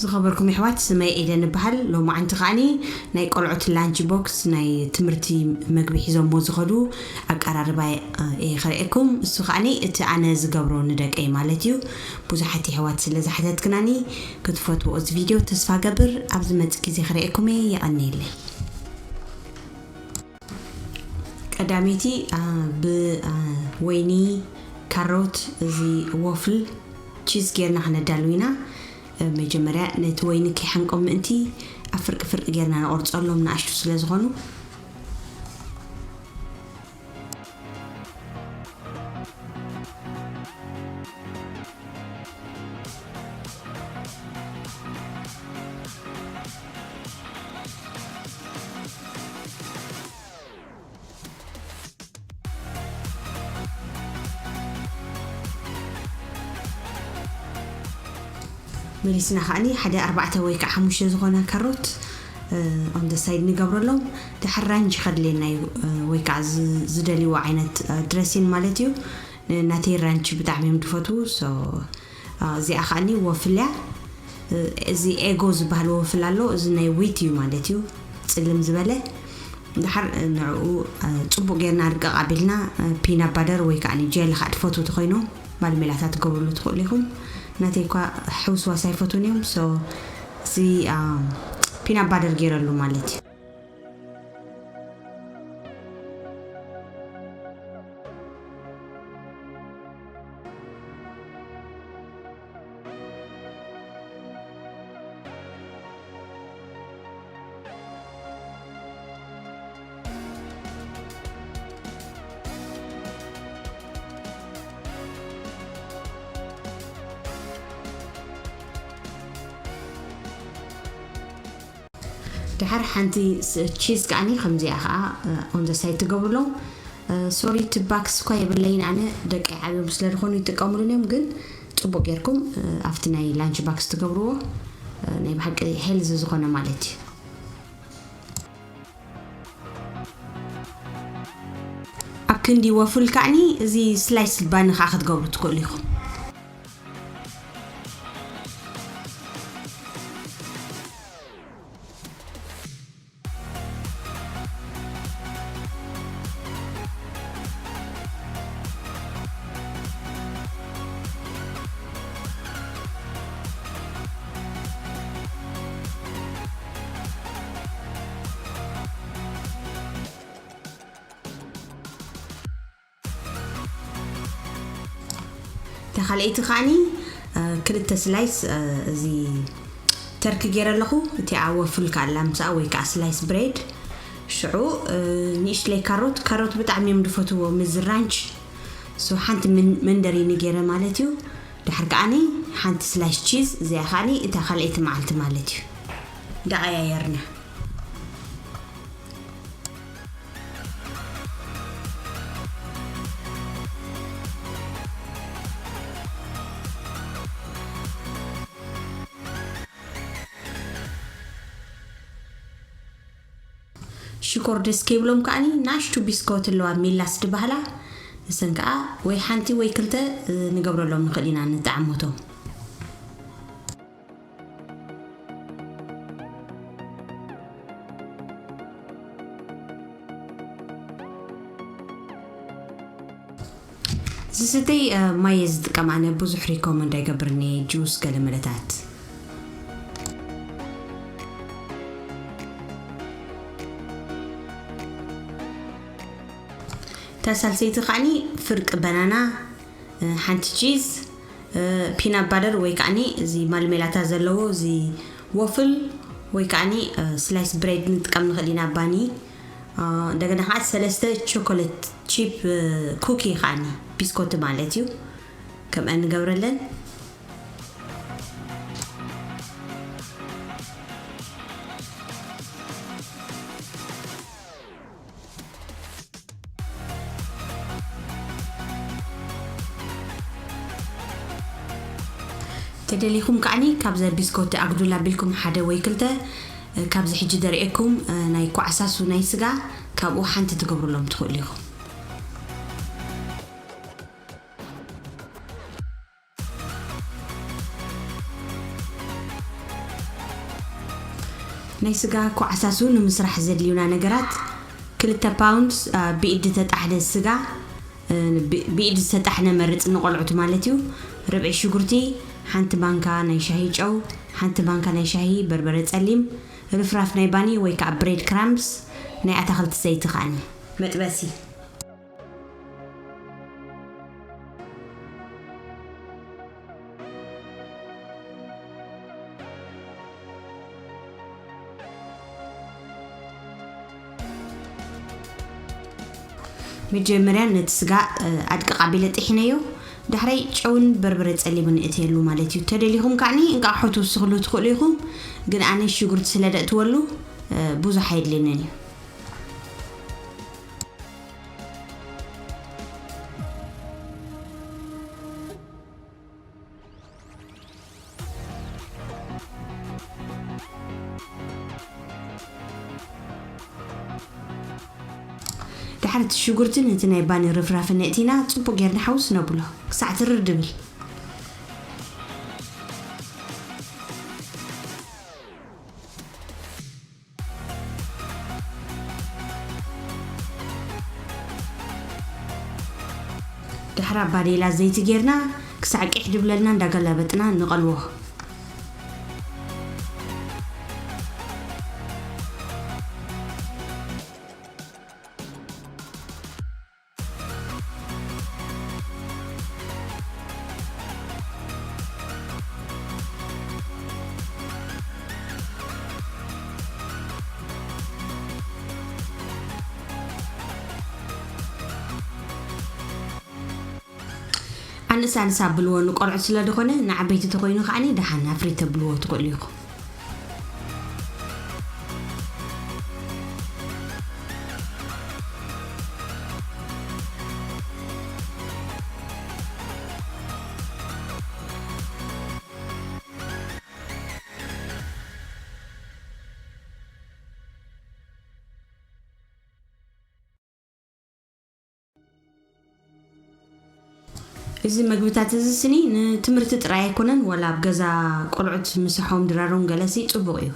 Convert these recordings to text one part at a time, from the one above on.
ዝኸበርኩም ኣሕዋት፣ ስመይ ኤደን እበሃል። ሎማዓንቲ ከዓኒ ናይ ቆልዑት ላንች ቦክስ፣ ናይ ትምህርቲ መግቢ ሒዞሞ ዝኸዱ ኣቀራርባ እየ ከርእየኩም። እሱ ከዓኒ እቲ ኣነ ዝገብሮ ንደቀይ ማለት እዩ። ብዙሓት ኣሕዋት ስለ ዝሓተትክናኒ ክትፈትዎ እዚ ቪድዮ ተስፋ ገብር። ኣብ ዝመጽእ ግዜ ክርእየኩም እየ። የቐንየለይ። ቀዳመይቲ ብወይኒ፣ ካሮት፣ እዚ ወፍል፣ ቺዝ ጌርና ክነዳሉ ኢና። መጀመርያ ነቲ ወይኒ ከይሓምቆም ምእንቲ ኣብ ፍርቂ ፍርቂ ጌርና ንቆርጸሎም፣ ንኣሽቱ ስለ ዝኾኑ። መሊስና ከዓኒ ሓደ ኣርባዕተ ወይ ከዓ ሓሙሽተ ዝኾና ካሮት on the side ንገብረሎም። ድሓር ራንች ከድልየና እዩ፣ ወይ ከዓ ዝ- ዝደልይዎ ዓይነት ድረሲን ማለት እዩ። ናተይ ራንች ብጣዕሚ እዮም ዝፈትዉ። So እዚኣ ከዓኒ ወፍል እያ። እዚ ኤጎ ዝበሃል ወፍል ኣሎ፣ እዚ ናይ ዊት እዩ ማለት እዩ፣ ፅልም ዝበለ። ድሓር ንዕኡ ፅቡቅ ጌርና ርቀቕ ኣቢልና ፒና ባደር ወይ ከዓ ጀሊ ከዓ ትፈትዉ ተኮይኖም ማልሜላታት ትገብርሉ ትኽእሉ ኢኹም። ናተይ እኳ ሕውስዋስ ኣይፈትዉን እዮም። So እዚ ፒና ባደር ገይረሉ ማለት እዩ። ድሓር ሓንቲ ቺዝ ከዓኒ ከምዚኣ ከዓ on the side ትገብርሎም። ሶሪ፣ እቲ ባክስ እኳ የብለይን ኣነ፣ ደቀይ ዓብዮም ስለ ዝኾኑ ይጥቀምሉን እዮም። ግን ፅቡቅ ጌርኩም ኣብቲ ናይ ላንች ባክስ ትገብርዎ፣ ናይ ብሓቂ ሄልዚ ዝኾነ ማለት እዩ። ኣብ ክንዲ ወፍል ከዓኒ እዚ ስላይስ ባኒ ከዓ ክትገብሩ ትኽእሉ ኢኹም። ተኻልኣይቲ ከዓኒ ክልተ ስላይስ እዚ ተርኪ ገይረ ኣለኹ። እቲኣ ወፍል ከኣላ ምሳኣ ወይ ከዓ ስላይስ ብሬድ። ሽዑ ንእሽትለይ ካሮት፣ ካሮት ብጣዕሚ እዮም ዝፈትዎ ምስ ራንች። So ሓንቲ መንደሪኒ ገይረ ማለት እዩ። ድሓር ከዓኒ ሓንቲ ስላይስ ቺዝ፣ እዚኣ ከዓኒ እታ ካልኣይቲ መዓልቲ ማለት እዩ። እንዳቐያየርና። ሽኮር ደስ ከይብሎም ከዓኒ ናሽቱ ቢስኮት ኣለዋ፣ ሚላስ ዝበሃላ። እሰን ከዓ ወይ ሓንቲ ወይ ክልተ ንገብረሎም ንኽእል ኢና፣ ንጠዓሞቶም። ዝስተይ ማየ ዝጥቀም ኣነ ብዙሕ ሪኮመንድ ኣይገብርኒ፣ ጁስ ገለ መለታት። እታ ሳልሰይቲ ከዓኒ ፍርቂ በናና፣ ሓንቲ ቺዝ፣ ፒናት ባደር ወይ ከዓኒ እዚ ማልሜላታ ዘለዎ እዚ ወፍል ወይ ከዓኒ ስላይስ ብሬድ ንጥቀም ንኽእል ኢና። ባኒ እንደገና ከዓ ሰለስተ ቾኮሌት ቺፕ ኩኪ ከዓኒ ቢስኮት ማለት እዩ፣ ከምአን ንገብረለን። ተደሊኹም ከዓኒ ካብዘ ቢስኮት ኣግዱል ኣቢልኩም ሓደ ወይ ክልተ ካብዚ ሕጂ ደርእየኩም ናይ ኳዕሳሱ ናይ ስጋ ካብኡ ሓንቲ ትገብሩሎም ትኽእሉ ኢኹም። ናይ ስጋ ኮዓሳሱ ንምስራሕ ዘድልዩና ነገራት፣ ክልተ ፓውንድ፣ አ፣ ብኢድ ዝተጣሕነ ስጋ፣ እ፣ ብ-፣ ብኢድ ዝተጣሕነ መርጽ ንቆልዑት ማለት እዩ። ርብዒ ሽጉርቲ፣ ሓንቲ ማንካ ናይ ሻሂ ጨው፣ ሓንቲ ማንካ ናይ ሻሂ በርበረ ጸሊም፣ ርፍራፍ ናይ ባኒ ወይ ከዓ ብሬድ ክራምብስ፣ ናይ ኣታኽልቲ ዘይቲ ከዓኒ። መጥበሲ። መጀመርያ ነቲ ስጋ፣ እ፣ ኣድቅቕ ኣቢለ ጥሒነዮ። ዳሕራይ ጨውን በርበረ ጸሊምን እእትየሉ ማለት እዩ። ተደሊኹም ከዓኒ እንቃቑሖ ትውስኽሉ ትኽእሉ ኢኹም፣ ግን ኣነ ሽጉርቲ ስለ ደእትወሉ፣ እ፣ ብዙሕ ኣየድልየንን እዩ። ድሓር እቲ ሽጉርትን እቲ ናይ ባኒ ርፍራፍን ነእቲና ጽቡቕ ጌርና ሓውስ ነብሎ ክሳዕ ትርር ድብል። ድሕራ ባዴላ ዘይቲ ጌርና ክሳዕ ቂሕ ድብለልና እንዳገላበጥና ንቐልዎ። ኣንስ ኣንስ ኣብልዎ ንቆልዑት ስለ ዝኾነ፣ ንዓበይቲ ተኾይኑ ከዓኒ ደሓን ኣፍሪ ተብልዎ ትኽእሉ ኢኹም። እዚ መግብታት እዚ ስኒ ንትምህርቲ ጥራይ ኣይኮነን፣ ወላ ኣብ ገዛ ቆልዑት ምሳሖም ድራሮም ገለሲ ጽቡቕ እዩ።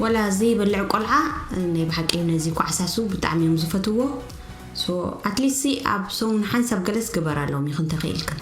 ወላ ዘይበልዕ ቆልዓ ናይ ብሓቂ ነዚ ኳዕሳሱ ብጣዕሚ እዮም ዝፈትዎ። So at least ኣብ ሰሙን ሓንሳብ ገለስ ግበራሎም ኢኽን ተኽኢልክን።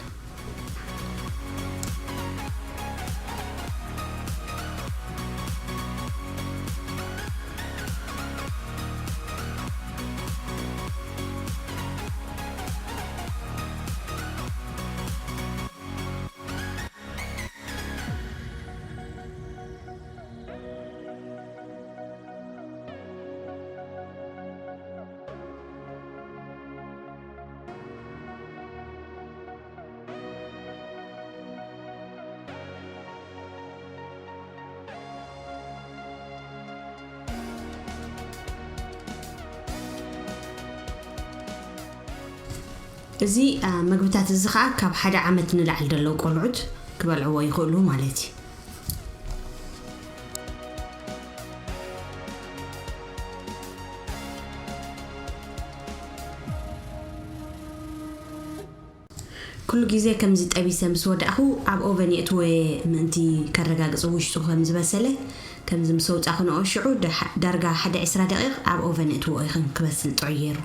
እዚ፣ አ፣ መግብታት እዚ ኸኣ ካብ ሓደ ዓመት ንላዕሊ ዘለዉ ቆልዑት ክበልዕዎ ይኽእሉ ማለት እዩ። ኩሉ ግዜ ከምዚ ጠቢሰ ምስ ወዳእኹ ኣብ ኦቨን የእትዎ እየ፣ ምእንቲ ከረጋግጽ ውሽጡ ከም ዝበሰለ። ከምዚ ምስ ኣውጻእኹ ንኦ ሽዑ ደሓ-፣ ዳርጋ ሓደ ዕስራ ደቂቕ ኣብ ኦቨን እእትዎ ኢኽን ክበስል ጥዑይ ገይሩ።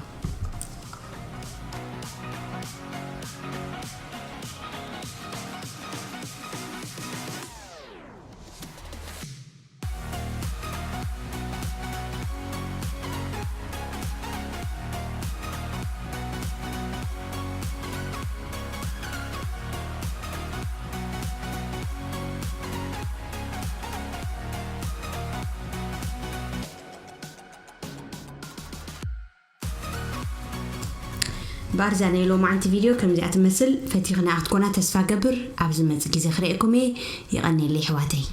ባርዛ ናይ ሎማዓንቲ ቪድዮ ከምዚኣ ትመስል ፈቲኽና ክትኮና ተስፋ ገብር። ኣብ ዝመጽእ ግዜ ክርእየኩም እየ። ይቐንየለይ ኣሕዋተይ።